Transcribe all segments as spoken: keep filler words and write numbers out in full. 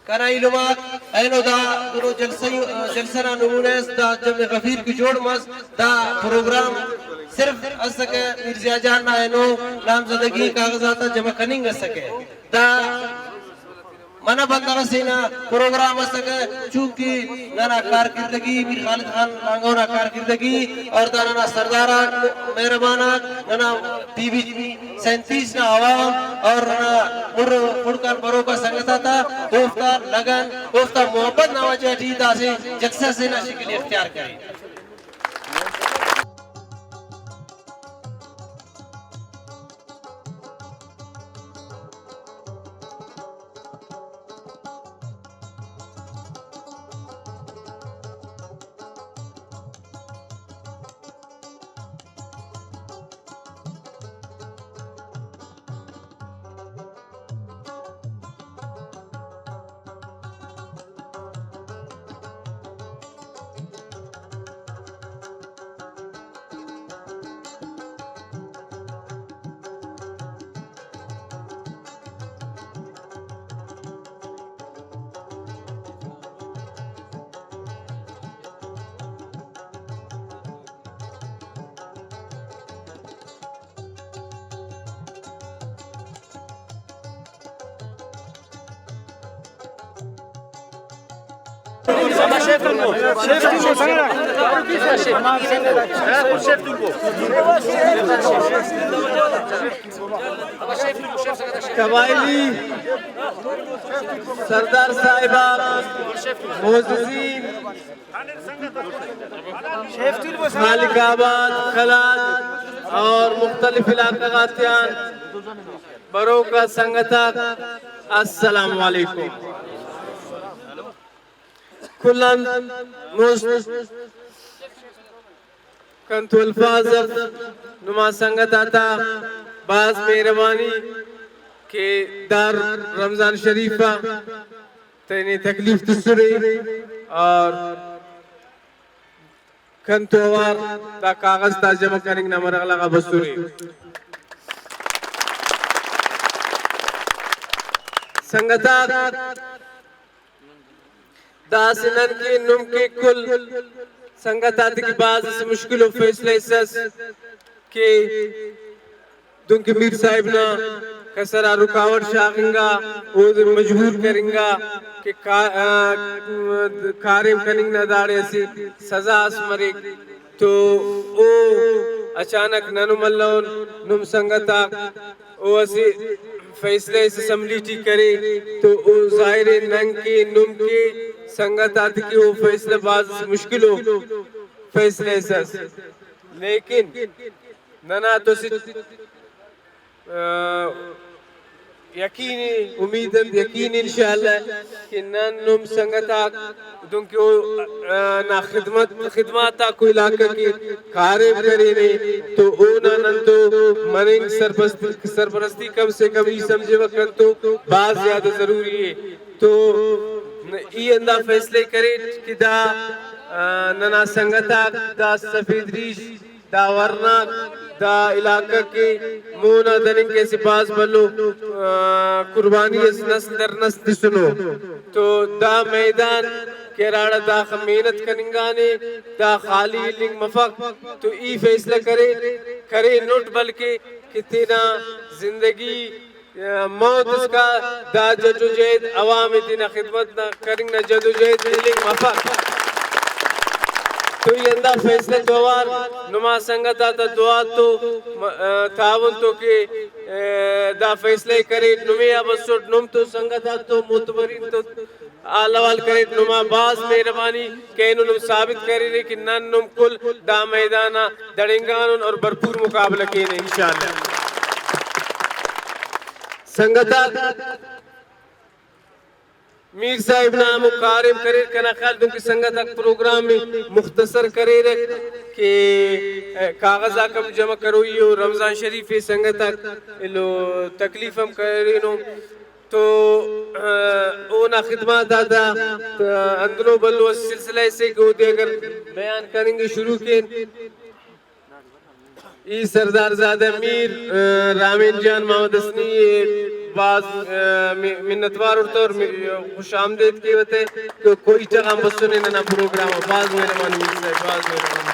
کنا ایلم آک اینو دا درو جلسہ، جلسہ نا نمونہ اس، دا جمع غفیر کہ جوڑ مس، دا پروگرام صرف اسکہ میر ضیاء جان نا اینو نامزدگی کاغذ آتا جمع کننگ اسکہ۔ دا منہ بندغ اسے نا پروگرام اسکہ، چونکہ ننا کارکردگی، میر خالد خان لانگو نا کارکردگی اور دا ننا سردار آک، مہربان آک، ننا پی بی جی سینتیس نا عوام اور ننا مر خڑک آن بروکا سنگت آتا اوفتا لگن، اوفتا محبت نا وجہ ٹی دا اسہ جلسہ سے نا شکل اختیار کرے۔ قبائلی سردار صاحبہ، معززین، مالک آباد، قلات اور مختلف علاقہ غاتیان بروکا سنگتاک، السلام علیکم۔ کل آن مست کنتو الفاظ اف نما سنگت آتا، بھاز مہربانی کہ دا رمضان شریف آ تینے تکلیف تسرے اور کنتو اوار دا کاغذ تا جمع کننگ نا مرحلہ غا بسرے۔ سنگتاک، داسہ نن کہ نم کہ کل سنگت آتے کہ بھاز اسہ مشکل ءُ فیصلہ اس ئس کہ دنکہ میر صاحب نا کسر آ رکاوٹ شاغنگا، اودے مجبور کرنگا کہ کا-، آ، کاریم کننگ نا داڑے اسہ سزا اس مریک۔ تو او اچانک نن ملون، نم سنگت آک، او اسہ فیصلہ اس اسمبلی ٹی کرے، تو او ظاہر ءِ نن کہ نم کہ سنگت آتے کہ او فیصلہ بھاز مشکل ءُ فیصلہ اس ئس، لیکن ننا تو اسہ آ، یقین ءِ، امید ءِ، یقین انشاءاللہ کہ نن نم سنگت آک دنکہ او، آ، نا خدمت، خدمات آک او علاقہ کہ کاریم کرینے تو اونا نن تو مننگ سرپرست-، سرپرستی کم سے کم ای سمجھیوہ کنتو بھاز زیادہ ضروری ءِ۔ تو ای ہندا فیصلہ ءِ کریٹ کہ دا، آ، ننا سنگت آک دا سفید ریش دا ورناک دا علاقہ کہ مون آ دننگ کہ اسہ بھاز بھلو، آ، قربانی اس نسل در نسل تسنو۔ تو دا میدان کہ ہراڑا داخہ محنت کننگانے، دا خالی ہلنگ مفک۔ تو ای فیصلہ کرے، کرینٹ بلکہ کہ تینا زندگی موت اسکا دا جدوجہد عوام ءِ تینا خدمت نا کننگ نا جدوجہد ہلنگ مفک۔ تو ای ہندا فیصلہ تو اوار نما سنگت آتا دعا تو م-، آ، تعاون تو کہ، آ، دا فیصلہ ءِ کریٹ، نمے آ بسٹ، نم تو سنگت آتو معتبرین تو حال احوال کریٹ، نما بھاز مہربانی کہ اینو نم ثابت کریرے کہ نن نم کل دا میدان آ دڑنگانن اور بھرپور مقابلہ کینہ انشاءاللہ۔ سنگت آک، میر صاحب نا ہمو کاریم کریر، کنا خیال دنکہ سنگت آک پروگرام ءِ مختصر کریرک کہ کاغذ آک ہم جمع کروئی ءُ رمضان شریف ءِ سنگت آک ایلو تکلیف ہم کرینو۔ تو، آ، اونا خدمات آتا، آ، ہندنو بھلو اسہ سلسلہ اسے کہ اودے اگر بیان کننگ ءِ شروع کین۔ ای سردار زادہ میر، آ، رامین جان محمد حسنی ءِ بھاز، آ، م-، منتوار اُرتہ اور م-، خوش آمدید کیوہ تے کہ کوئٹہ غان بسنے ننا پروگرام آ۔ بھاز مہربانی میر صاحب، بھاز مہربانی۔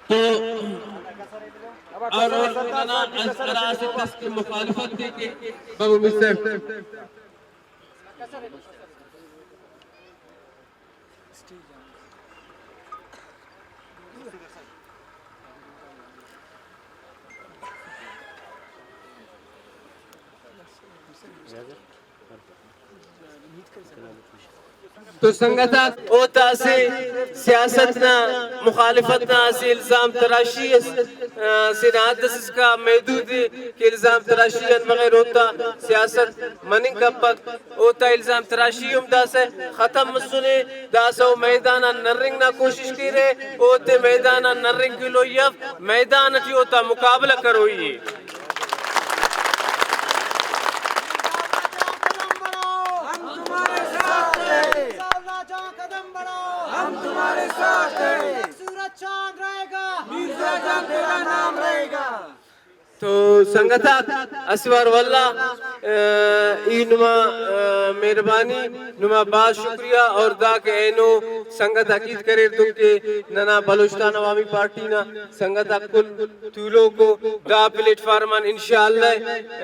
تو اور، اور ننا اس-، ہرا اسہ کس کہ مخالفت تے کہ بابو میر صاحب۔ تو سنگت آک، اوتا اسہ سیاست نا مخالفت نا اسہ الزام تراشی اس، آ، اسے نا حد اس اسکا محدود ءِ کہ الزام تراشی آن بغیر اوتا سیاست مننگ کپک۔ اوتا الزام تراشی ہم داسہ ختم مسنے، داسہ او میدان آن نرنگ نا کوشش کیرہ، اوتے میدان آن نرنگ ایلوئی اف، میدان اٹی اوتا مقابلہ کروئی ءِ۔ ہم تمہارے ساتھ ہیں۔ ہم تمہارے ساتھ ہیں۔ سورج چاند رہے گا۔ مرزا جان تیرا نام رہے گا۔ تو سنگت آک، اسہ وار ولدا، آ، ای نما، آ، مہربانی، نما بھاز شکریہ۔ اور دا کہ اینو سنگت آک ہیت کریر دنکہ ننا بلوچستان عوامی پارٹی نا سنگت آک کل تولوکو دا پلیٹ فارم آن انشاءاللہ،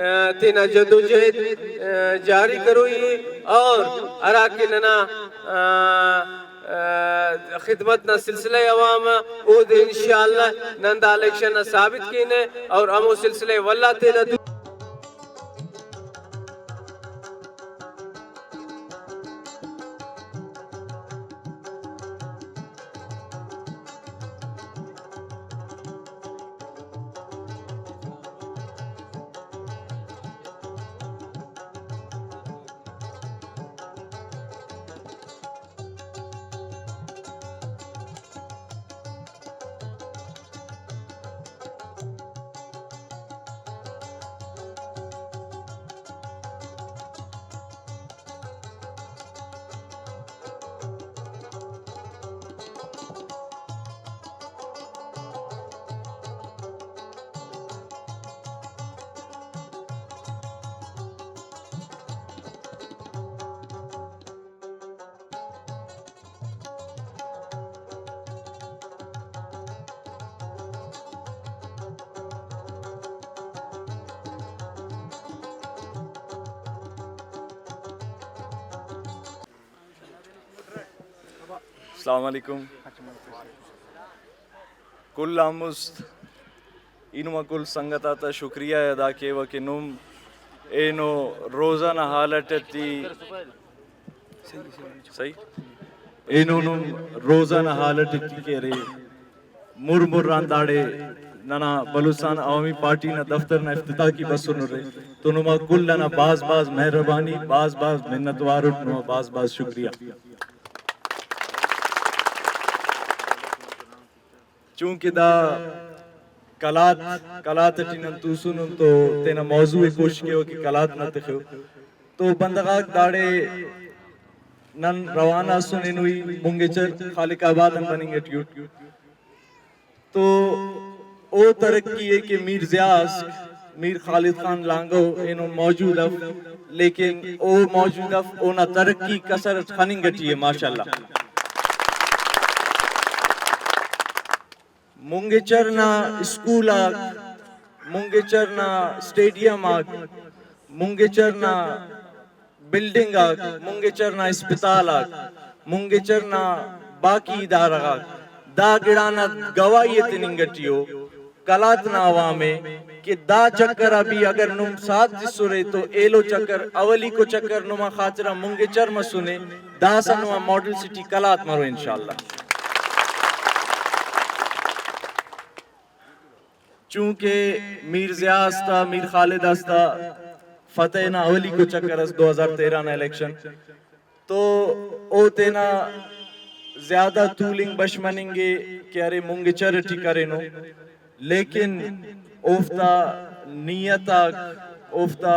آ، تینا جدوجہد، آ، جاری کروئی ءِ۔ اور ہرا کہ ننا، آ، آ، خدمت نا سلسلہ عوام آ، اودے انشاءاللہ نن دا الیکشن نا ثابت کینہ اور ہمو سلسلہ ولدا تینا دو۔ السلام علیکم۔ کل آن مست ای نما کل سنگت آتا شکریہ ءِ ادا کیوہ کہ نم اینو روزہ نا حال اٹ ٹی، صحیح، اینو نم روزہ نا حال اٹ ٹی کہ ارے مر مر آن داڑے ننا بلوچستان عوامی پارٹی نا دفتر نا افتتاح کی بسنرے، تو نما کل انا بھاز بھاز مہربانی، بھاز بھاز منت وار اٹ، نما بھاز بھاز شکریہ۔ چونکہ دا قلات، قلات اٹی نن توسنن تو تینا موضوع ءِ کوشش کیوہ کہ قلات نا تخو۔ تو بندغ آک داڑے نن روانہ ئسن، اینو ای مونگیچر خالق آباد آن بننگ اٹی اٹ۔ تو او ترقی ءِ کہ میر ضیاء اس، میر خالد خان لانگو اینو موجود اف، لیکن او موجود اف، اونا ترقی کسر اٹ خننگ اٹی ءِ، ماشاءاللہ۔ مونگیچر نا اسکول آک، مونگیچر نا اسٹیڈیم آک، مونگیچر نا بلڈنگ آک، مونگیچر نا اسپتال آک، مونگیچر نا باقی ادارہ غاک، دا گڑانا گواہی ءِ تننگ اٹی ءِ۔ قلات نا عوام ءِ کہ دا چکر آ بھی اگر نم ساتھ تسرے تو ایلو چکر، اولیکو چکر نما خاطران مونگیچر مسنے، داسہ نما ماڈل سٹی قلات مرو انشاءاللہ۔ چونکہ میر ضیاء اس تا، میر خالد اس تا فتح نا اولیکو چکر اس دو ہزار تیرہ نا الیکشن، تو او تینا زیادہ تولنگ بش مننگ ءِ کہ ارے مونگیچر ٹی کرینو، لیکن اوفتا نیت آک، اوفتا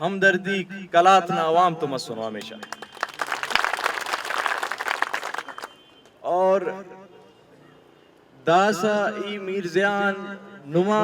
ہمدردیک قلات نا عوام تو مسنو ہمیشہ۔ اور داسہ ای میر ضیاء آن نما